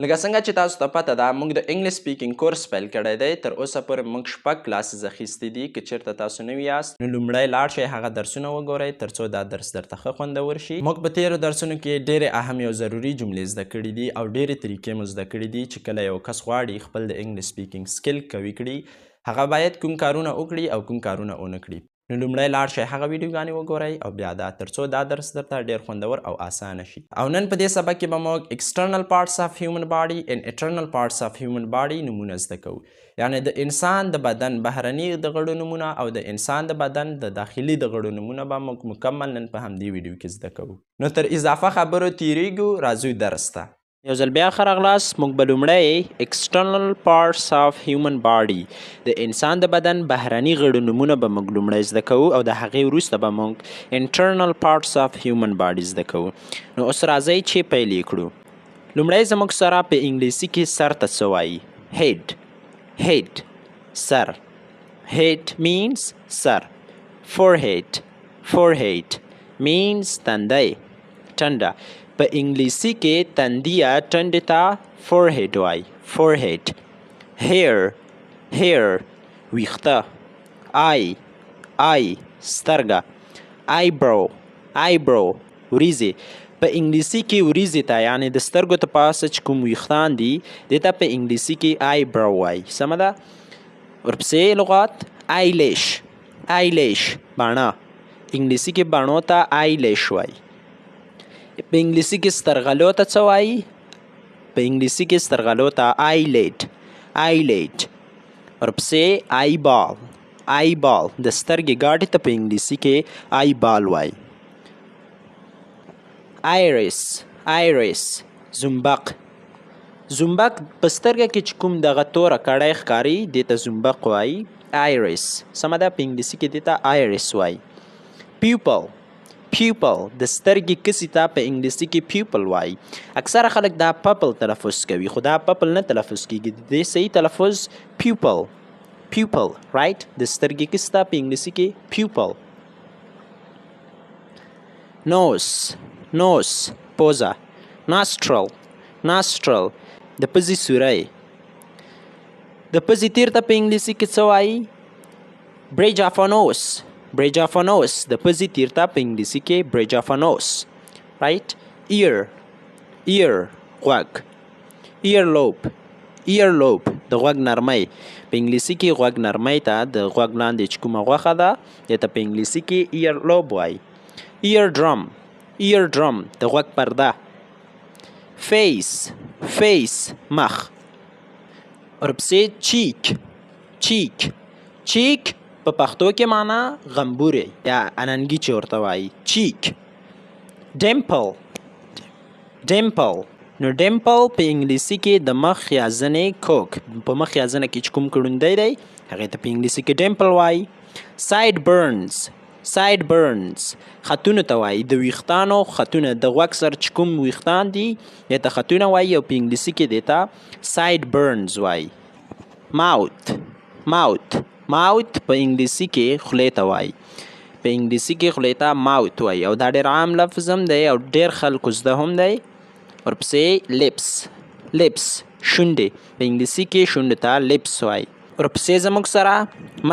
لکه څنګه چې تاسو ته پته ده، موږ د English speaking course پیل کړی دی. تر اوسه پورې موږ شپږ classes اخیستي دي. که چیرته تاسو نوي یاست، نو لومړی لاړ شئ، هغه درسونه وګورئ، ترڅو دا درس درته ښه خوندور شي. موږ په تیرو درسونو کې ډېرې اهمې او ضروري جملې زده کړې دي او ډېرې طریقې مو زده کړې دي چې کله یو کس غواړي خپل د English speaking skill قوي کړي، هغه باید کوم کارونه وکړي او کوم کارونه ونه کړي. نو لومړی لاړ شئ، هغه ویډیوګانې وګورئ او بیا دا، ترڅو دا درس درته ډیر خوندور او اسانه شي. او نن په دې سبق کې به موږ external parts of human body and internal parts of human body نمونه زده کوو، یعنی د انسان د بدن بهرني د غړو نمونه او د انسان د بدن د داخلي د غړو نمونه به موږ مکمل نن په همدې ویډیو کې زده کوو. نو تر اضافه خبرو تیریږو، راځو درس ته. یو ځل بیا ښه راغلاست. موږ به لومړی external parts of human body، د انسان د بدن بهرني غړو نومونه به موږ لومړی زده کوو او د هغې وروسته به موږ internal parts of human body زده کوو. نو اوس راځئ چې پیل یې کړو. لومړی زموږ سره په انګلیسي کې سر ته څه وایي؟ Head. Head، سر. Head means سر. Forehead. Forehead means تندی، ټنډه. په انګلیسي کې تندي یا ټنډې ته forehead وایي، forehead. Hair. Hair، ویښته. Eye. Eye، سترګه. Eyebrow. Eyebrow، وریځې. په انګلیسي کې وریځې ته، یعنې د سترګو ته پاسه چې کوم ویښتان دي، دې ته په انګلیسي کې eyebrow وایي، سمه ده؟ ورپسې لغات: eyelash. Eyelash، باڼه. انګلیسي کې باڼو ته eyelash وایي. په انګلیسي کې سترغلو ته څه وایي؟ په انګلیسي کې سترغلو ته eyelid. Eyelid. ورپسې eyeball. Eyeball، د سترګې ګاډي ته په انګلیسي کې eyeball وایي. Iris. Iris، زنبق. زنبق، په سترګه کې چې کوم دغه توره کړی ښکاري، دې ته زنبق وایي، iris، سمه ده؟ په انګلیسي کې دې ته iris وایي. Pupil. Pupil، د سترګې کسي ته په انګلیسي کې pupil وایي. اکثره خلک دا پپل تلفظ کوي، خو دا پپل نه تلفظ کیږي. د دې صحیح تلفظ pupil، pupil، right؟ د سترګې کسي ته په انګلیسي کې pupil. Nose. Nose، پوزه. Nostril. Nostril، د پزې سوری. د پزې تیر ته په انګلیسي کې څه وایي؟ Bridge of a nose. Bridge of a nose، د پزې تیر ته په انګلیسي کې bridge of a nose، right؟ Ear. Ear، غوږ. Earlobe. Earlobe، د غوږ نرمۍ. په انګلیسي کې غوږ نرمۍ ته، د غوږ لاندې چې کومه غوښه ده، دې ته په انګلیسي کې earlobe وایي. Ear drum. Ear drum، د غوږ پرده. Face. Face، مخ. ورپسې cheek. Cheek. Cheek په پښتو کې معنا غمبوري یا اننګي چې ورته وایي، cheek. Dimple. Dimple. نو dimple په انګلیسي کې د مخ یا زنې کوک، په مخ یا زنه کې چې کوم کړوندی دی، هغې ته په انګلیسي کې dimple وایي. Sideburns. Sideburns خطونو ته وایي، د ویښتانو خطونه. د غوږ سر چې کوم ویښتان دي، دې ته خطونه وایي او په انګلیسي کې دې ته sideburns وایي. Mouth. Mouth. Mouth په انګلیسي کې خولې ته وایي. په انګلیسي کې خولې ته mouth وایي او دا ډېر عام لفظ هم دی او ډېر خلکو زده هم دی. ورپسې lips. Lips، شونډې. په انګلیسي کې شونډو ته lips وایي. ورپسې زموږ سره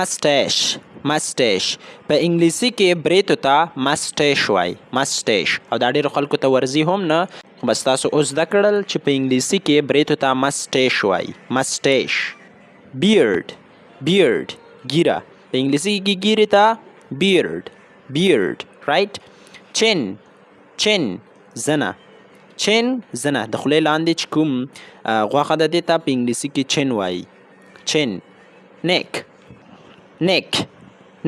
mustache. Mustache، په انګلیسي کې بریتو ته mustache وایي، mustache. او دا ډېرو خلکو ته ورځي هم نه، خو بس تاسو اوس زده کړل چې په انګلیسي کې بریتو ته mustache وایي، mustache. Beard. Beard، ږیره. په انګلیسي کې ږیرې ته beard، beard، right؟ Chin. Chin، زنه. Chin، زنه. د خولې لاندې چې کوم غوښه ده، دې ته په انګلیسي کې chin وایي، chin. Neck. Neck.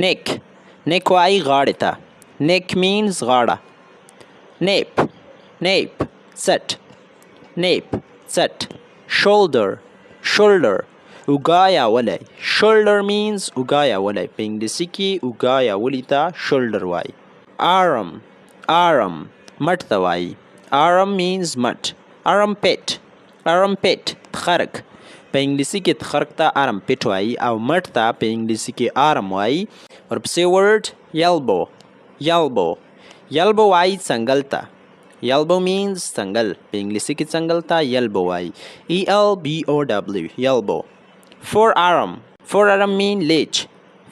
Neck. Neck وایي غاړې ته. Neck means غاړه. Nape. Nape، څټ. Nape، څټ. Shoulder. Shoulder، اوږه یا ولی. Shoulder means اوږه یا ولی. په انګلیسي کې اوږه یا ولي ته shoulder وایي. Arm. Arm، مټ ته وایي. Arm means مټ. Armpit. Armpit، تخرګ. په انګلیسي کې تخرګ ته armpit وایي او مټ ته په انګلیسي کې arm وایي. ورپسې word elbow. Elbow. Elbow وایي څنګل ته. Elbow means څنګل، په انګلیسي کې څنګل ته elbow وایي. E L B O W، elbow. Forearm. Forearm mean لیچ.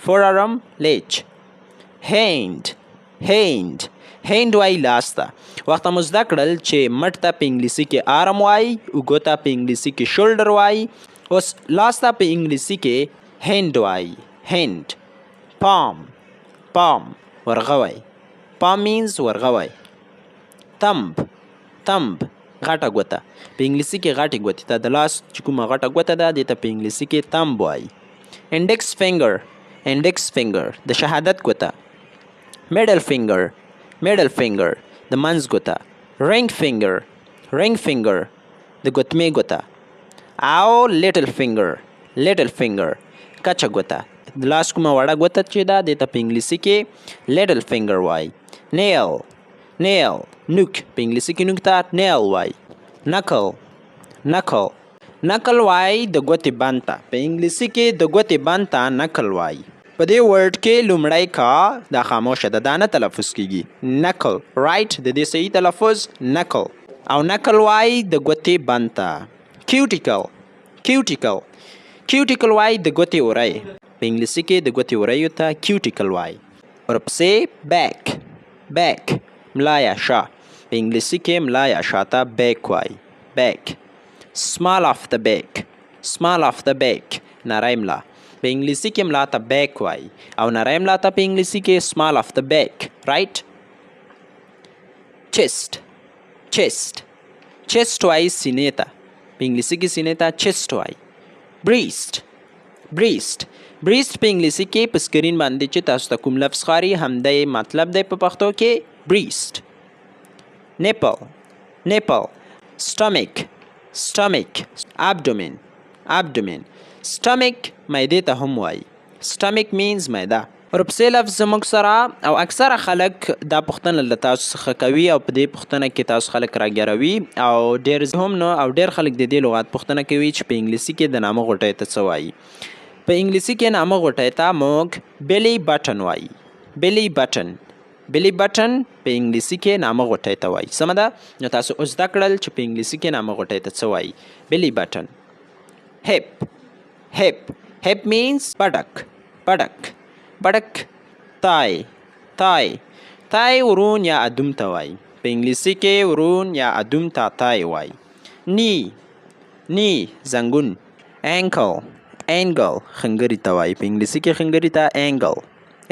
Forearm لیچ. Hand. Hand. Hand وایي لاس ته. وخته مو زده کړل چې مټ ته په انګلیسي کې arm وایي، اوږو ته په انګلیسي کې shoulder وایي. اوس لاس ته په انګلیسي کې hand وایي. Hand. Palm. Palm ورغوی. Palm means ورغوی. Thumb. Thumb غټه ګوته. په انګلیسي کې غټې ګوتې ته، د لاس چې کومه غټه ګوته ده، دې ته په انګلیسي کې thumb وایي. Index finger. Index finger د شهادت ګوته. Middle finger. Middle finger د منځ ګوته. Ring finger. Ring finger د ګوتمې ګوته. او little finger. Little finger کچه ګوته. د لاس کومه وړه ګوته چې ده، دې ته په انګلیسي کې little finger وایي. Nail. Nail نوک. په انګلیسي کې نوک ته nail وایي. Knuckle. Knuckle. Knuckle وایي د ګوتې بند ته. په انګلیسي کې د ګوتې بند ته knuckle وایي. په دې word کې لومړی کا دا خاموشه ده، دا نه تلفظ کیږي. Knuckle، right. د دې صحیح تلفظ knuckle. او knuckle وایي د ګوتې بند ته. Cuticle. Cuticle. Cuticle وایي د ګوتې ورۍ. په انګلیسي کې د ګوتې وریو ته cuticle وایي. ورپسې back. Back ملا یا شا. په انګلیسي کې ملا یا شا ته back وایي. Back. Small of the back. Small of the back نری ملا. په انګلیسي کې ملا ته back وایي او نری ملا ته په انګلیسي کې small of the back، right. Chest. Chest. Chest وایي سینې ته. په انګلیسي کې سینې ته chest وایي. Breast. Breast. Breast په انګلیسي کې په screen باندې چې تاسو ته کوم لفظ ښکاري، همدی مطلب دی په پښتو کې breast. Nipple. Nipple. Stomach. Stomach. Abdomen. Abdomen. Stomach معدې ته هم وایي. Stomach means معده. ورپسې لفظ زموږ سره، او اکثره خلک دا پوښتنه له تاسو څخه کوي او په دې پوښتنه کې تاسو خلک راګیروي او ډېر هم نو، او ډېر خلک د دې لغات پوښتنه کوي چې په انګلیسي کې د نامه غوټۍ ته څه وایي. په انګلیسي کې نامه غوټۍ ته موږ belly button وایي. Belly button. Belly button په انګلیسي کې نامه غوټۍ ته وایي. سمه ده؟ نو تاسو اوس زده کړل چې په انګلیسي کې نامه غوټۍ ته څه وایي. Belly button. Hip. Hip. Hip means buttock. Buttock. Buttock. Thigh. Thigh. Thigh ورون یا ادم ته وایي. په انګلیسي کې ورون یا ادم ته thigh وایي. Knee. Knee زنګون. Ankle. Ankle خنګري ته وایي. په انګلیسي کې خنګري ته ankle.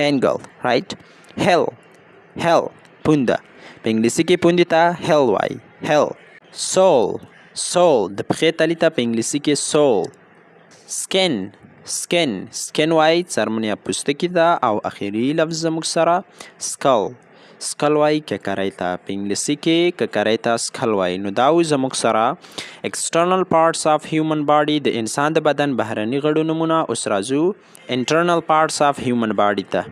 Ankle، right. Heel. Heel پونده. په انګلیسي کې پوندې ته heel وایي. Heel. Sole. Sole د پښې تلي ته په انګلیسي کې sole. Skin. Skin. Skin وایي څرمن یا پوستکي ته. او اخري لفظ زموږ سره skull. Skull وایي ککرۍ ته. په انګلیسي کې ککرۍ ته skull وایي. نو دا و زموږ سره external parts of human body، د انسان د بدن بهرني غړو نومونه. اوس راځو internal parts of human body ته.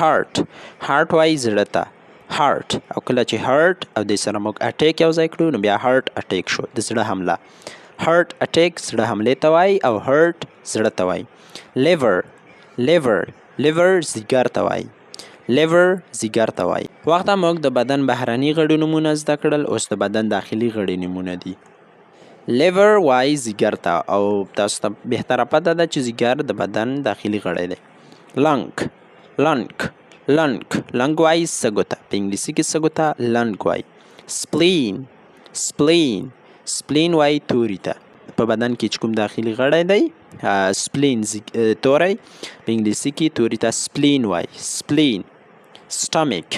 Heart. Heart وایي زړه ته. Heart. او کله چې heart او دې سره موږ attack یو ځای کړو، نو بیا heart attack شو، د زړه حمله. Heart attack زړه حملې ته وایي او heart زړه ته وایي. Liver. Liver. Liver ځیګر ته وایي. Liver ځیګر ته وایي. وخته موږ د بدن بهرني غړو نومونه زده کړل، اوس د بدن داخلي غړي نومونه دي. Liver وایي ځیګر ته او تاسو ته بهتره پته ده چې ځیګر د بدن داخلي غړی دی. Lung. Lung. Lung. Lung وایي سږو ته. په انګلیسي کې سږو ته lung وایي. Spleen. Spleen. Spleen وایي توري ته. په بدن کې چې کوم داخلي غړی دی، spleen توری، په انګلیسي کې توري ته spleen وایي. Spleen. Stomach.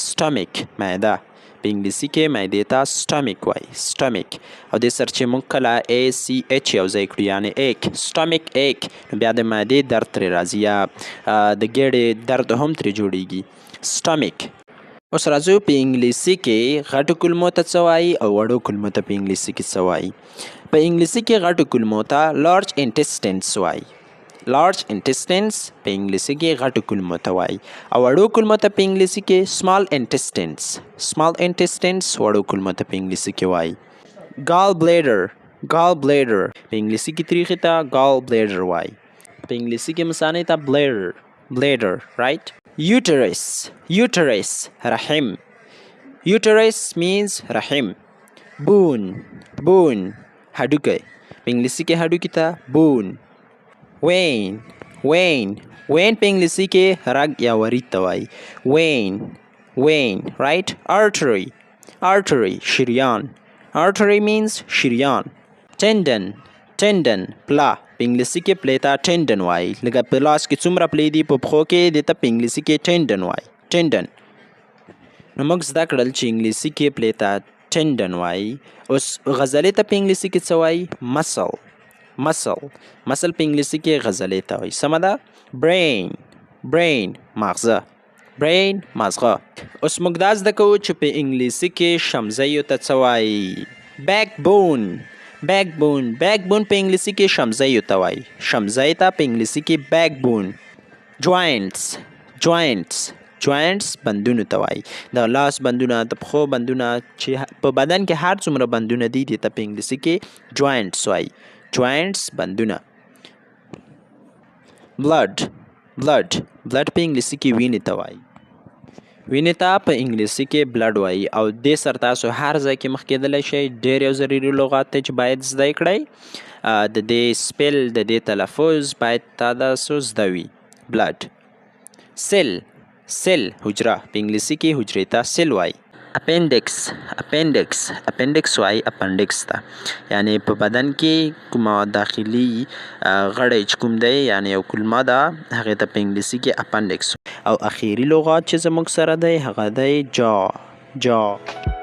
Stomach معده. په انګلیسي کې معدې ته stomach وایي. Stomach. او دې سره چې موږ کله A C H یو ځای کړو، یعنې ache، stomach ache، نو بیا د معدې درد ترې راځي یا د ګېډې درد هم ترې جوړیږي. Stomach. اوس راځو په انګلیسي کې غټو کولمو ته څه وایي او وړو کولمو ته په انګلیسي کې څه وایي. په انګلیسي کې غټو کولمو ته large intestines وایي. Large intestines په انګلیسي کې غټو کولمو ته وایي او وړو کولمو ته په انګلیسي کې small intestines. Small intestines وړو کولمو ته په انګلیسي کې وایي. Gall bladder. Gall bladder په انګلیسي کې تریخي ته gall bladder وایي. په انګلیسي کې مثانې ته bladder. Bladder، right. Uterus. Uterus رحم. Uterus means رحم. Bone, bone هډوکی، په انګلیسي کې هډوکي ته bone. Vein, vein, vein په انګلیسي کې رګ یا ورید ته وایي. Vein, vein, right. Artery, artery شریان. Artery means شریان. Tendon, tendon پله، په انګلیسي کې پلې ته tendon وایي. لکه په لاس کې څومره پلې دي، په پښو کې، دې ته په انګلیسي کې tendon وایي. Tendon. نو موږ زده کړل چې انګلیسي کې پلې ته tendon وایي. اوس غزلې ته په انګلیسي کې څه وایي؟ Muscle, muscle. Muscle په انګلیسي کې غزلې ته وایي، سمه ده. Brain, brain ماغزه. Brain مازغه. اوس موږ دا زده کوو چې په انګلیسي کې شمزیو ته څه وایي. Backbone, backbone. Backbone په انګلیسي کې شمزیو ته وایي. شمزی ته په انګلیسي کې backbone. Joints, joints. Joints بندونو ته وایي. د لاس بندونه، د پښو بندونه، چې په بدن کې هر څومره بندونه دي، دې ته په انګلیسي کې joints وایي. Joints بندونه. Blood, blood. Blood په انګلیسي کې وینې ته وایي. وینې ته په انګلیسي کې blood وایي. او دې سره تاسو هر ځای کې مخ کېدلی شئ. ډېر یو ضروري لغات دی چې باید زده یې کړئ. د دې spell، د دې تلفظ باید تاسو زده وي. Blood. Cell, cell حجره، په انګلیسي کې حجرې ته cell وایي. Appendix, appendix. Appendix وایي appendix ته، یعنی په بدن کې کومه داخلي غړی چې کوم دی، یعنی یو کولمه ده، هغې ته په انګلیسي کې appendix. او اخیری لغات چې زموږ سره دی، هغه دی jaw, jaw.